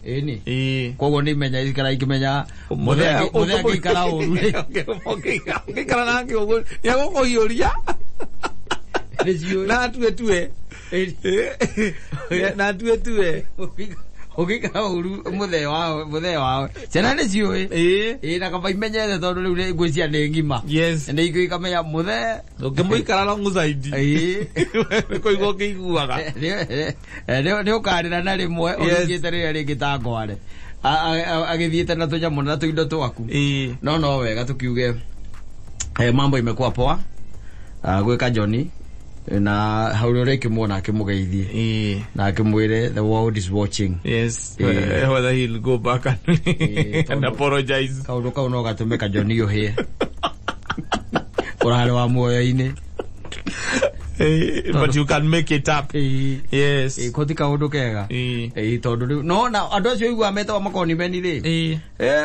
Ĩni. Ĩĩ. Koguo nĩ imenya ikara ikimenya mũthee angĩikara ũru rĩ. Ũngĩikara nake ũguo nĩ egũkũhiũria Nĩciũĩ. na atue tue. Na atue tue. Ũngĩikara ũru mũthee wao. Ciana nĩ ciũĩ. Ĩĩ. Ĩĩ na kaba imenyete tondũ rĩu nĩ ngwĩciria nĩ ng'ima. Yes. Nĩ ikamenya mũthee. Ũngĩmũikara long side. Ĩĩ. Nĩ kũigua ũkĩiguaga. Nĩ ũkarĩra na rĩmwe ũhingĩte rĩrĩa rĩngĩ ta ngware. Agĩthiĩte na tũnyamũ na tũindo twaku. Ĩĩ. No wega tukiuge mambo imekuwa poa. Gwĩka Johnny na hau ũrĩa ĩkĩmuona akĩmũgeithie. Ĩĩ. Na akĩmwĩre the world is watching. Yes. Ĩĩ. Whether he'll go back and, and apologize. Kaũndũ kau no gatũme ka Johnny ũhĩe. Ũrarĩ wa muoyo-inĩ. But you can make it up. Ĩĩ. Yes. Ĩĩ, ko ti kaũndũ kega. Ĩĩ. Ĩĩ, tondũ rĩu no na andũ acio ũiguaga metagwo makonimeni rĩ. Ĩĩ.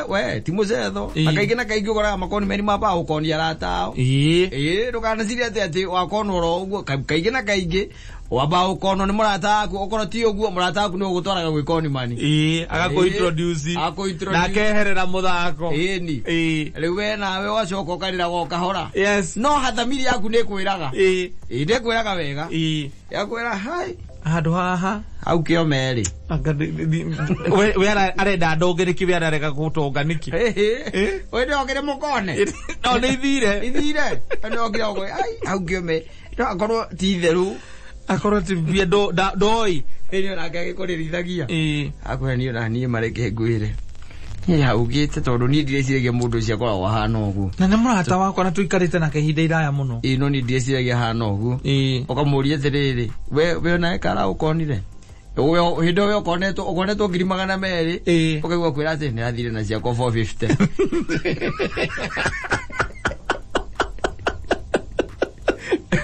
We ti mũcetho. Ĩĩ. Na kaingĩ na kaingĩ ũkoraga makonimeni mambaga gũkonia arata ao. Ĩĩ. Ĩĩ, ndũkanecirie atĩ wakonwo oro ũguo. Kaingĩ na kaingĩ wambaga gũkonwo nĩ mũrata waku, okorwo ti ũguo mũrata waku nĩwe ũgũtwaraga gwĩ konimani. Ĩĩ, agakũ-introduce. Agakũ-introduce. Na akeherera mũthako. Ĩni. Ĩĩ. Rĩu we nawe ũgacoka ũkarĩraga o kahora. Yes. No hathamiri yaku nĩ ĩkwĩraga. Ĩĩ. Ĩĩ, nĩ ĩkwĩraga wega. Ĩĩ. Yakwĩra hai. Handũ haha. Hau kĩome rĩ. Anga we arenda ndonge nĩkĩ we ararega gũtonga nĩkĩ? Ĩhĩ. We nĩokire mũkone. No nĩ ithire. Ithire. Nĩokire ũguo. Ai, hau kĩome. No akorwo ti itherũ. Akorwo ti mbia ndoi. Ĩni onake agĩkũrĩrithagia. Ĩĩ. Akwĩra niĩ ona niĩ mareke ngwĩre. Niĩ haugĩte tondũ niĩ ndirĩciragia mũndũ ũcio akoragwo ahana ũguo. Na nĩ mũrata wakwa na tũikarĩte nake ihinda iraya mũno. Ĩĩ no niĩ ndirĩciragia ahana ũguo. Ĩĩ. Ũkamũria atĩrĩrĩ, we onawe kara ũkonire? Hĩndĩ ĩyo we ũkonetwo 200,000. Ĩĩ. Ũkaigua kwĩra atĩ nĩrathire na ciakwa 450.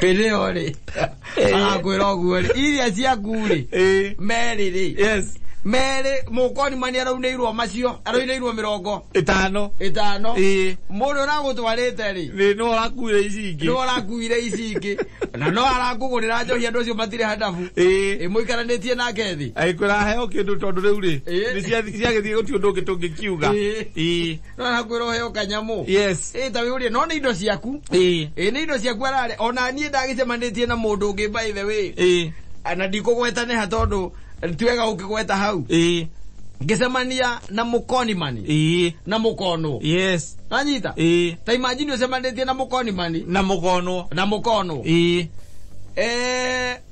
Hĩndĩ ĩyo rĩ, arakwĩra ũguo rĩ, iria ciaku rĩ, Ĩĩ. merĩ rĩ. Yes. Merĩ mũkonimani araunĩirwo macio, araunĩirwo 50. Ĩtano. Ĩtano. Ĩĩ. Mũndũ ũragũtwarĩte rĩ. Nĩ nĩwe ũrakuire ici ingĩ. Nĩwe ũrakuire ici ingĩ. Na no arakũgũrĩra njohi andũ acio matirĩ handabu. Ĩĩ. Ĩ mũikaranĩtie nake thĩ. Agĩkwĩra heo kĩndũ tondũ rĩu rĩ. Ĩĩ. Nĩ ciagĩthiĩ gũtirĩ ũndũ ũngĩ tũngĩkiuga. Ĩĩ. Ĩĩ. No arakwĩra ũheo kanyamũ. Yes. Ĩ ta wĩũrie no nĩ indo ciaku. Ĩĩ. Ĩ nĩ indo ciaku ararĩ. Ona niĩ ndagĩcemanĩtie na mũndũ ũngĩ by the way. Ĩĩ. Na ndikũgweta nĩha tondũ ti wega ũkĩgweta hau. Ĩĩ. Ngĩcemania na mũkonimani na mũkonwo. Yes. Nanyita? Ta imagine ũcemanĩtie na mũkonimani Na mũkonwo. na mũkonwo.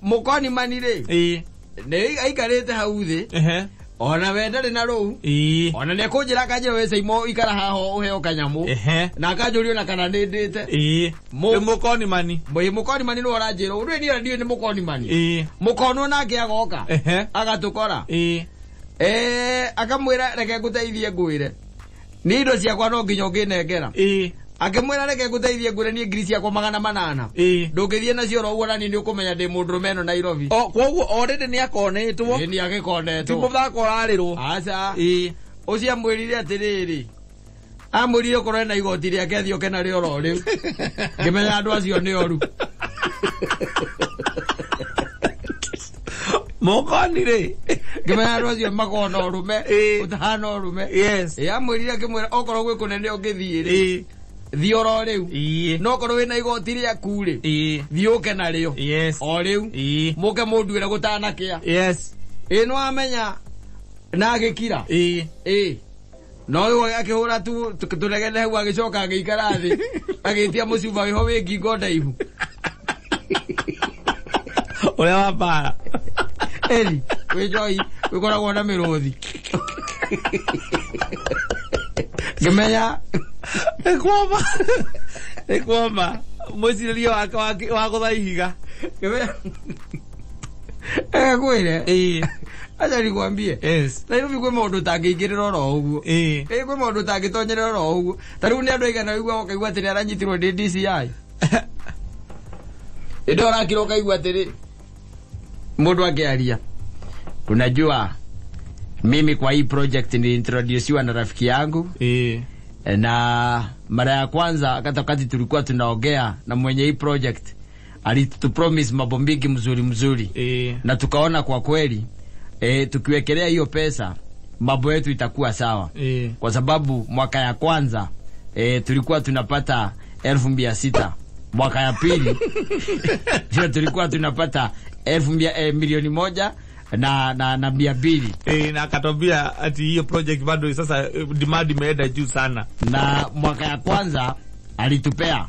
Mũkonimani rĩ, nĩ aikarĩte hau thĩ, ona we ndarĩ na rũu, ona nĩ ekũnjĩra akanjĩra we Caimo ikara haha ũheo kanyamũ, na akanjũria ona kana nĩ ndĩte. Nĩ mũkonimani. Ĩ mũkonimani nĩwe ũranjĩra ũguo, ndũĩ niĩ ndiũĩ nĩ mũkonimani. Mũkonwo nake agoka agatũkora. Akamwĩra reke ngũteithie ngwĩre, nĩ indo ciakwa no nginya ũngĩnengera. Akĩmwĩra reke ngũteithie ngwĩre niĩ ngiri ciakwa 800. Ndũngĩthiĩ nacio oro ũguo na niĩ nĩ ũkũmenya ndĩ mũndũrũme ĩno Nairobi. Koguo already nĩ akonetwo. Ĩ nĩ agĩkonetwo. Ti mũthako ũrarĩrwo. Aca. Ũcio amwĩrire atĩrĩrĩ, amwĩrire okorwo ena igoti rĩake athiĩ oke narĩo oro rĩu. Ngĩmenya andũ acio nĩ oru. Mũkoni rĩ. Ngĩmenya andũ acio makona ũrũme, ũtahana ũrũme. Yes. Amwĩrire akĩmwĩra okorwo gwĩ kũnene ũngĩthiĩ rĩ, thiĩ oro rĩu. No okorwo wĩna igoti rĩaku rĩ, thiĩ ũke narĩo. Yes. O rĩu. Mũke mũnduĩre gũtanakĩa. Yes. Ĩ nĩwamenya na agĩkira. Ĩ. No rĩu akĩhũra tu tũnegene hau agĩcoka agĩikara thĩ, agĩtia mũcuba wĩho wĩ ngingo ndaihu. Ũrĩa wa mbara. Eri, wĩ njoi, wĩkoragwo na mĩrũthi. Ngĩmenya Nĩ kuoma. Mwĩcirĩrie wake wa gũtha ihiga. Ngĩmenya. Kwĩre. Acha nikwambie. Yes. Nairobi kwĩ maũndũ ũtangĩingĩrĩra oro ũguo. Kwĩ maũndũ ũtangĩtonyerera oro ũguo. Ta rĩu nĩ andũ aigana ũiguaga ũkaigua atĩ nĩ aranyitirwo nĩ DCI. Ĩndĩ ũrakira ũkaigua atĩrĩ, mũndũ akĩaria, unajua mimi kwa hii project niliintroduciwa na rafiki yangu. Na mara ya kwanza wakati tulikuwa tunaongea na mwenye hii project alitupromise mambo mingi mzuri mzuri. Na tukaona kwa kweli tukiwekelea hiyo pesa mambo yetu itakuwa sawa. Kwa sababu mwaka ya kwanza tulikuwa tunapata 600,000. Mwaka ya pili tulikuwa tunapata 1,100,000 na 200. Na akatwambia ati hiyo project bado sasa demand imeenda juu sana. Na mwaka ya kwanza alitupea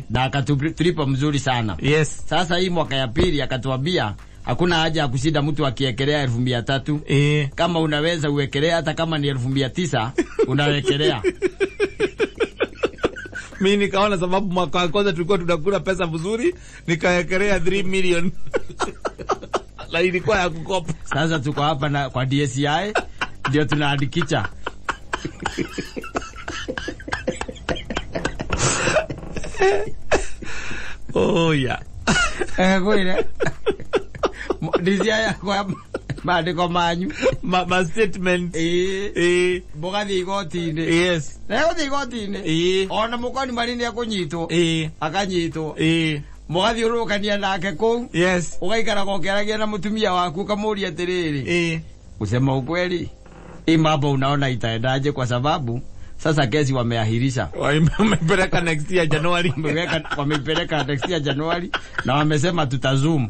na akatulipa mzuri sana. Yes. Sasa hii mwaka ya pili akatuambia hakuna haja ya kushinda mtu akiekelea 300,000. Kama unaweza uwekelea hata kama ni 900,000 unawekelea. Mimi nikaona sababu mwaka wa kwanza tulikuwa tunakula pesa mzuri, nikawekelea 3 million. La ilikuwa ya kukopa. Sasa tuko hapa na kwa DCI ndio tunaandikisha. Oh yeah. Kwire. DCI kwa maandiko manyu, ma statement. Mũgathiĩ igoti-inĩ. Yes. Na gũthiĩ igoti-inĩ. Ona mũkoni mani nĩ ekũnyitwo. Akanyitwo. Mũgathiũrũrũkania nake kũu. Yes. Ũgaikaraga ũkĩaragia na mũtumia waku ũkamũria atĩrĩrĩ. Kusema ukweli, hii mambo unaona itaendaje kwa sababu sasa kesi wameahirisha. Wamepeleka next year January. Wamepeleka next year January na wamesema tutazoom.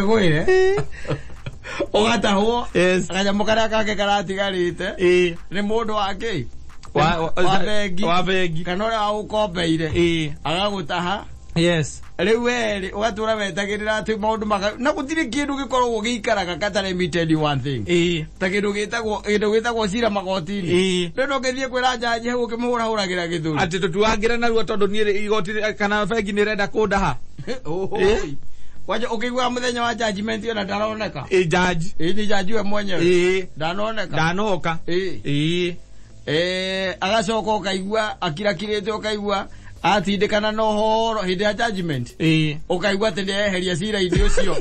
Kwire. Ũgatahwo. Yes. Kanyamũ karĩa kangĩ karatigarĩte. Nĩ mũndũ wa kĩ? Wa bengi. Wa bengi. Kana ũrĩa wagũkombeire. Agagũtaha. Yes. Rĩu we rĩ, ũgatũra wetagĩrĩra atĩ maũndũ maka na gũtirĩ kĩndũ gĩkoragwo gĩikaraga kata let me tell you one thing. Ta kĩndũ gĩtagwo cira magoti-inĩ. Rĩu no ũngĩthiĩ kwĩra jaji hau ũkĩmũhũrahũragĩra gĩthũri. Atĩ tũtuangĩre narua tondũ niĩ igoti kana bengi nĩ ĩrenda kũndaha. Wacha ukigua muthenya wa judgment ona ndaroneka. Judge. Ni judge we mwenyewe. Ndanoneka. Ndanoka. Agacoka ukaigua akirakirite ukaigua atindikana na ũhoro hĩndĩ ya judgment. Ũkaigua atĩ nĩeheria cira-inĩ ũcio.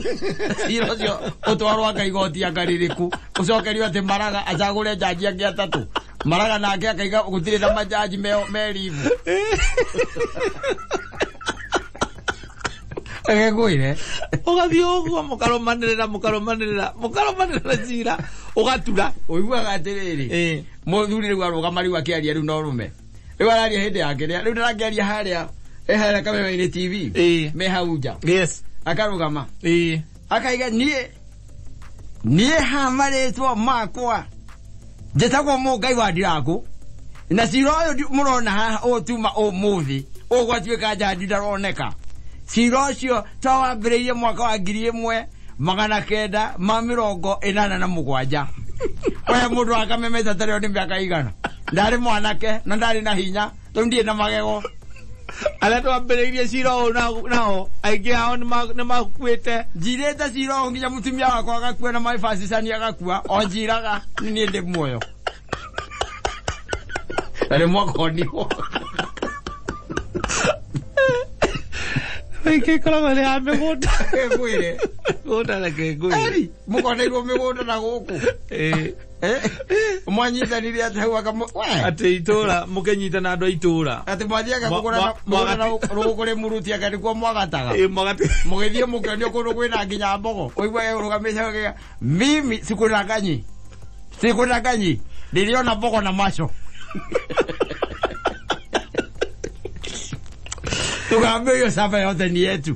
Cira ũcio ũtwarwo anga igoti anga rĩrĩkũ. Ũcokerio atĩ Maraga acagũre jaji angĩ atatũ. Maraga nake akaiga gũtirĩ na majaji me leave. Ngwire ũgathiĩ ũguo mũkarũmanĩrĩra cira ũgatura. Ũiguaga atĩrĩrĩ, mũthuri rĩu arũgama rĩu akĩaria rĩu no rũme. Rĩu araria hĩndĩ ya kĩrĩa, rĩu ndarakĩaria harĩa, harĩa Kameme-inĩ TV. Me hau nja. Yes. Akarũgama. Ĩĩ. Akaiga niĩ ha marĩtwa makwa njĩtagwo Mũngai wa Ndirango na cira ũyũ mũrona haha ũtuma ũmũthĩ ũgwatuĩka njanji ndaroneka. Cira ũcio twawambĩrĩirie mwaka wa 1987. We mũndũ wa Kameme tarĩo nĩ mĩaka igana. Ndarĩ mwanake na ndarĩ na hinya rĩu ndirĩ na magego. Arĩa twambĩrĩirie cira ũyũ nao aingĩ ao nĩmakuĩte. Njirĩte cira ũyũ nginya mũtumia wakwa agakua na my first agakua o njiraga nĩ niĩ ndĩ muoyo. Na nĩ mwakonirwo. Aingĩ ĩkoragwo ĩrĩ ya mĩgũnda. Ngwĩre. Mĩgũnda reke ngwĩre. Eri, mũkoneirwo mĩgũnda na gũkũ. Ĩĩ. Mwanyitanire atĩ hau we. Atĩ itũra mũkĩnyitana andũ a itũra. Atĩ mwathiaga kũgũra rũgũkũ rĩ mũruti anga nĩkuo mwagataga. Ĩĩ mwagati. Mũgĩthiĩ mũkĩonio kũndũ kwĩna nginya mbogo. Ũiguage ũrũgamĩte ũkĩga, mimi sikudanganyi. Sikudanganyi. Niliona mbogo na macho. Tukaambiwa hiyo shamba yote ni yetu.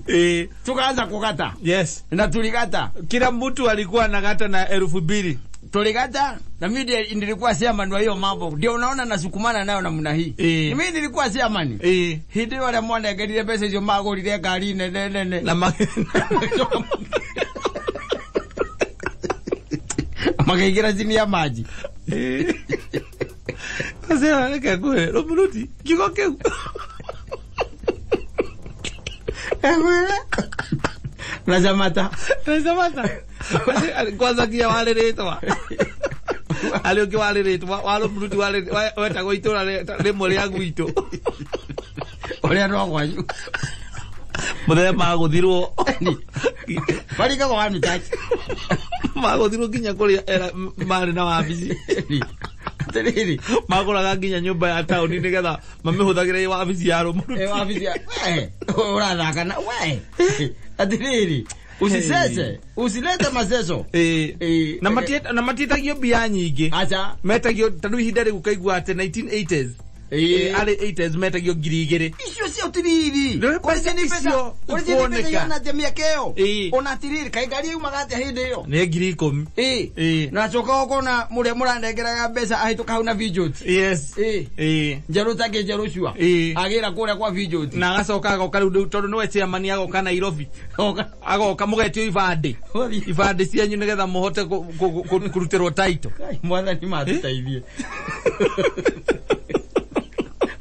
Tukaanza kukata. Yes. Na tulikata. Kila mtu alikuwa anakata na 2000. Tulikata na mimi nilikuwa chairman wa hiyo mambo. Ndio unaona nasukumana nayo namna hii. Mimi nilikuwa chairman. Hindi wale mwanengerire mbeca icio magũrire ngari nene nene. Na makĩingĩra chini ya maji. Sasa reke ngwĩre, Rũmuruti, kiugo kĩu. Na Jamata. Na Jamata. Kwanza nginya warĩ rĩtwa. Arĩ ũngĩ warĩ rĩtwa, wa Rũmuruti warĩ wetagwo itũra rĩmwe rĩa gwitũ. Ũrĩa no kwanyu. Mũthenya magũthirwo. Marigagwo wa mitaji. Magũthirwo nginya kũrĩa marĩ na wabici. Atĩrĩrĩ. Magũraga nginya nyũmba ya taũni nĩgetha mamĩhũthagĩre wabici ya Rũmuruti. Wabici ya we ũrathaka na we. Atĩrĩrĩ. Usisese, usilete maseso. Na matietagio mbia nyingĩ. Acha. Metagio ta rĩu ihinda rĩu ũkaigua atĩ 1980s. Arĩ 80s metagio 2000. Icio cio tiriri. Mbeca icio kuoneka. Na mĩaka ĩyo. Ona tiriri kaĩ ngari yumaga atĩa hĩndĩ ĩyo? Nĩ 10,000. Na coka ũkona mũrĩa mũranengeraga mbeca ahĩtũka hau na Vijot. Yes. Njerũ take njerũ cua. Agĩra kũrĩa kwa Vijot. Na agacoka agoka rĩu tondũ nĩwe chairman agoka Nairobi. Agoka mũgetio ibandĩ. Ibandĩ cianyu nĩgetha mũhote kũrutĩrwo title. Mwathani matũteithie.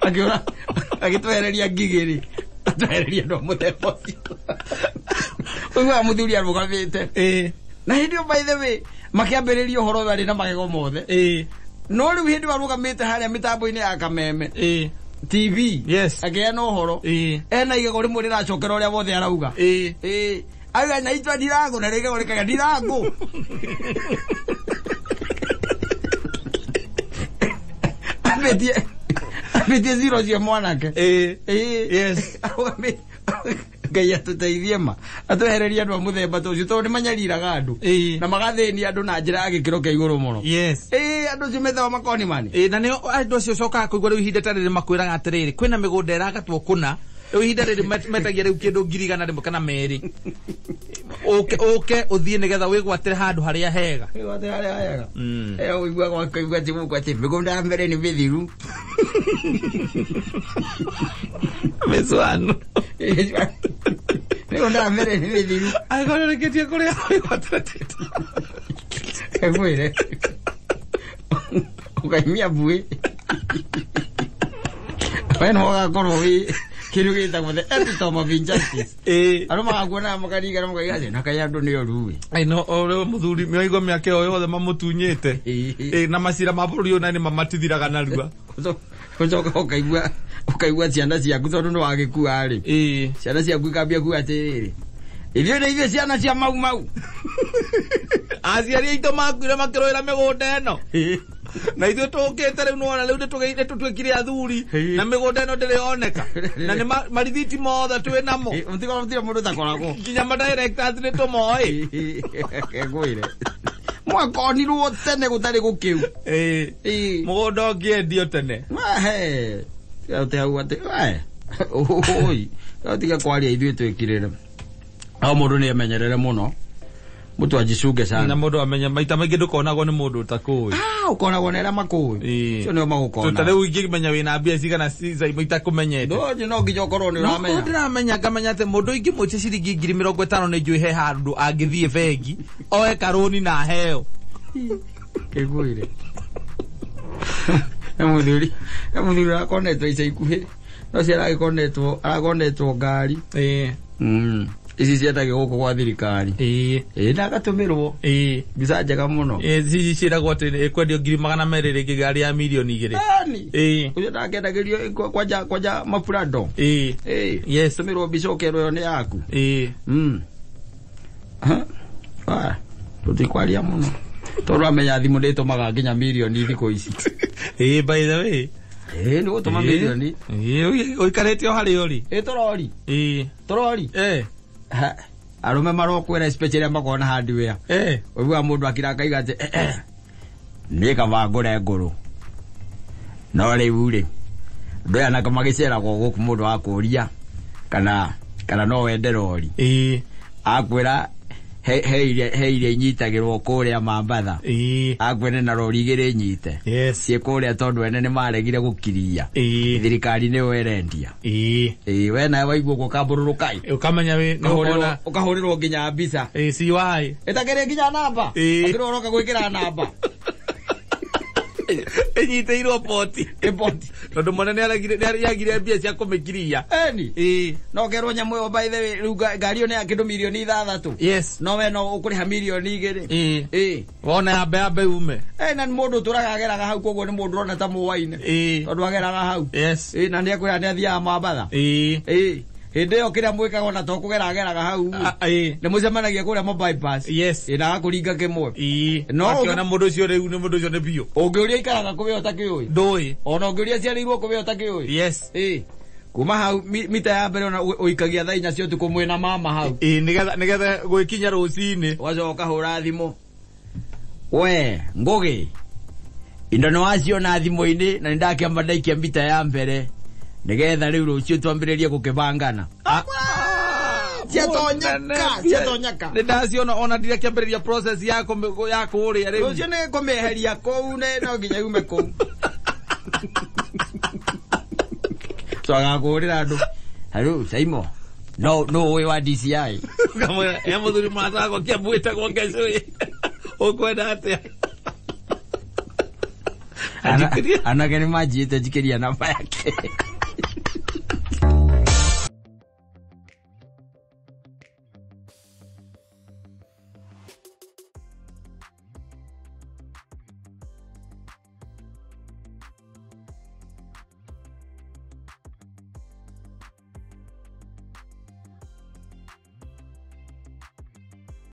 Akiona agitwehereria ngigĩ rĩ, atwehereria andũ a mũthemba ũcio. Ũiguaga mũthuri arũgamĩte. Na hĩndĩ ĩyo by the way makĩambĩrĩria ũhoro ũyũ arĩ na magego mothe. No rĩu hĩndĩ ĩyo arũgamĩte harĩa mĩtambo-inĩ ya Kameme TV. Yes. Akĩheana ũhoro. Ena igego rĩmwe rĩracokera ũrĩa wothe arauga. Auga naitwa Ndirango na rĩigego rĩkauga Ndirango. Ambĩtie zero cia mwanake. Yes. Ngai atũteithie ma. Atwehererie andũ a mũthemba ta ũcio tondũ nĩ manyariraga andũ. Na magathĩnia andũ na njĩra ya gĩkĩro kĩa igũrũ mũno. Yes. Andũ acio metagwo makoni mani. Na nĩo andũ acio ũcokaga kũigua rĩu ihinda ta rĩrĩ makwĩraga atĩrĩrĩ, kwĩna mĩgũnda ĩragatwo kũna. Rĩu ihinda rĩrĩ metagia rĩu kĩndũ 100,000 kana 200. Ũke ũthiĩ nĩgetha wĩgwatĩre handũ harĩa hega. Wĩgwatĩre harĩa hega. Ũiguaga ũkaigua atĩ gũkũ atĩ mĩgũnda ya mbere nĩ mĩthiru. Mĩcuano. Mĩgũnda ya mbere nĩ mĩthiru. Angĩkorwo nĩũrĩkĩtie kũrĩa wĩgwatĩre title. Ngwĩre. Ũkaimia mbuĩ. We no ũgakorwo wĩ kĩndũ gĩtagwo the epitome of injustice. Andũ magakuona makarigana makaiga atĩ na kaĩ andũ nĩ oru ĩ. No ũrĩa mũthuri mĩoigo mĩaka ĩyo yothe mamũtunyĩte. Na macira ma bũrũri ũyũ na nĩ mamatithiraga narua. Ũcoka ũkaigua ciana ciaku tondũ nĩ wagĩkua rĩ. Ciana ciaku ikambia kuga atĩrĩrĩ, ithuĩ nĩ ithuĩ ciana cia Mau Mau. Aciari aitũ makuire makĩrũĩra mĩgũnda ĩno. Na ithuĩ tũkĩte rĩu nĩwona rĩu nĩtũtuĩkire athuri na mĩgũnda ĩno ndĩrĩ yoneka. Na nĩ marithiti mothe twĩ namo. Gũtirĩ mũndũ ũtakoragwo. Nginya ma directors nĩ tũmoĩ. Ngwĩre. Mwakonirwo tene gũtarĩ gũkĩu. Mũgũnda ũngĩendio tene. Atĩ hau atĩ we. Oi. Tiga kwaria ithuĩ twĩkirĩre. O mũndũ nĩ emenyerere mũno. Mũtu ajicunge Na sana. mũndũ amenya maita maingĩ ndũkonagwo nĩ mũndũ ũtakũĩ. Ah, ũkonagwo nĩ arĩa makũĩ. Ĩĩ. Cio nĩo magũkona. Ta rĩu ingĩmenya wĩna mbia cigana Saimo itakũmenyete. No nginya ũkorwo nĩ No ũramenya. ndĩramenya ngamenya atĩ mũndũ ingĩmwĩtia ciringi 50,000 nĩ njũĩ he handũ angĩthiĩ bengi oe karũni na aheo. Kĩguire. Nĩ mũthuri ũrakonetwo ica ikuhĩ. No cio arakonetwo ngari. Ĩĩ. Ici ciendagio gũkũ gwa thirikari. Ĩĩ. Ĩĩ na agatũmĩrwo. Ĩĩ. Mbica njega mũno. Ĩĩ ici ciĩragwo atĩ ĩkwendio 200,000 rĩngĩ ngari ya 2 milioni. Ani. Ĩĩ. Ũcio ndakendagĩrio kwanja maburando. Ĩĩ. Ĩĩ. Yes. Tũmĩrwo mbica ũkerwo ĩyo nĩ yaku. Ĩĩ. Tũtikwaria mũno. Tondũ amenya thimũ nĩ ĩtũmaga nginya mirioni thikũ ici. Ĩĩ by the way. Ĩĩ nĩ gũtũma mirioni. Ĩĩ ũikarĩte o harĩa ũrĩ. Ĩĩ tũrori. Ĩĩ. Tũrori. Ĩĩ. Arũme marokwĩra especially arĩa makoragwo na hardware. Ĩĩ. Ũiguaga mũndũ akira akaiga atĩ niĩ kaba ngũre ngũrũ. No rĩu rĩ, andũ aya nako magĩceragwo gũkũ mũndũ akũria kana no wende rori. Ĩĩ. Akwĩra he iria inyitagĩrwo kũrĩa Mambatha. Ĩĩ. Akwĩra na rori igĩrĩ nyite. Yes. Ciĩ kũrĩa tondũ ene nĩ maregire gũkiria. Ĩĩ. Thirikari nĩyo ĩrendia. Ĩĩ. Ĩĩ we nawe waigua ũguo ũkambũrũrũkai. Ũkamenya wĩ nĩ ũkona. Ũkahũrĩrwo nginya mbica. Ĩĩ CY. Ĩtakĩrĩ nginya namba. Ĩĩ. Akĩrwo ũroka gwĩkĩra namba. Ĩnyitĩirwo poti. Ĩpoti. Tondũ mwene nĩagire mbia cia kũmĩkiria. Eni. Ĩĩ. No kerwo nyamũ ĩyo by the way rĩu ngari ĩyo nĩ ya kĩndũ 6 milioni. Yes. No we no ũkũrĩha 2 milioni. Ĩĩ. Ĩĩ. Wona yambe ume. Ĩ na nĩ mũndũ ũtũraga ageraga hau koguo nĩ mũndũ ũrona ta mũwaine. Ĩĩ. Tondũ ageraga hau. Yes. Ĩĩ na nĩekwĩra nĩathiaga Mambatha. Ĩĩ. Ĩĩ. Hĩndĩ ĩyo kĩrĩa mwĩkaga ona to kũgera ageraga hau. Ĩĩ. Nĩ mũcemanagia kũrĩa ma bypass. Yes. Ĩĩ na agakũringa kĩmwe. Ĩĩ. No Akĩona mũndũ ũcio rĩu nĩ mũndũ ũcio nĩ biũ. Ũngĩũria ikaraga kũ we ũtakĩũĩ. Ndũĩ. Ona ũngĩũria ciarĩirwo kũ we ũtakĩũĩ. Yes. Ĩĩ. Kuma hau mita ya mbere ona ũikagia thaa 4 cia ũtukũ mwĩna mama hau. Ĩĩ nĩgetha gwĩkinya rũcinĩ. Ũgacoka ũkahũra thimũ. We Ngũgĩ, indo nĩ waciona thimũ-inĩ na nĩndakĩamba ndaikia mita ya mbere nĩgetha rĩu rũciũ twambĩrĩrie gũkĩbangana. Ciatonyeka, ciatonyeka. Nĩ ndaciona ona ndirakĩambĩrĩria process ya kũrĩa rĩu. Rũciũ nĩ kũmĩeheria kũu nĩ no nginya yume kũu. So agakũhũrĩra andũ. Hello, Saimo. No ũĩ wa DCI. Ũkamwĩra, "He mũthuri mũrata wakwa Kĩambu wĩtagwo Ngecũĩ. Ũkwenda atĩa?" Anake nĩ manjiyĩte njikĩria namba yake.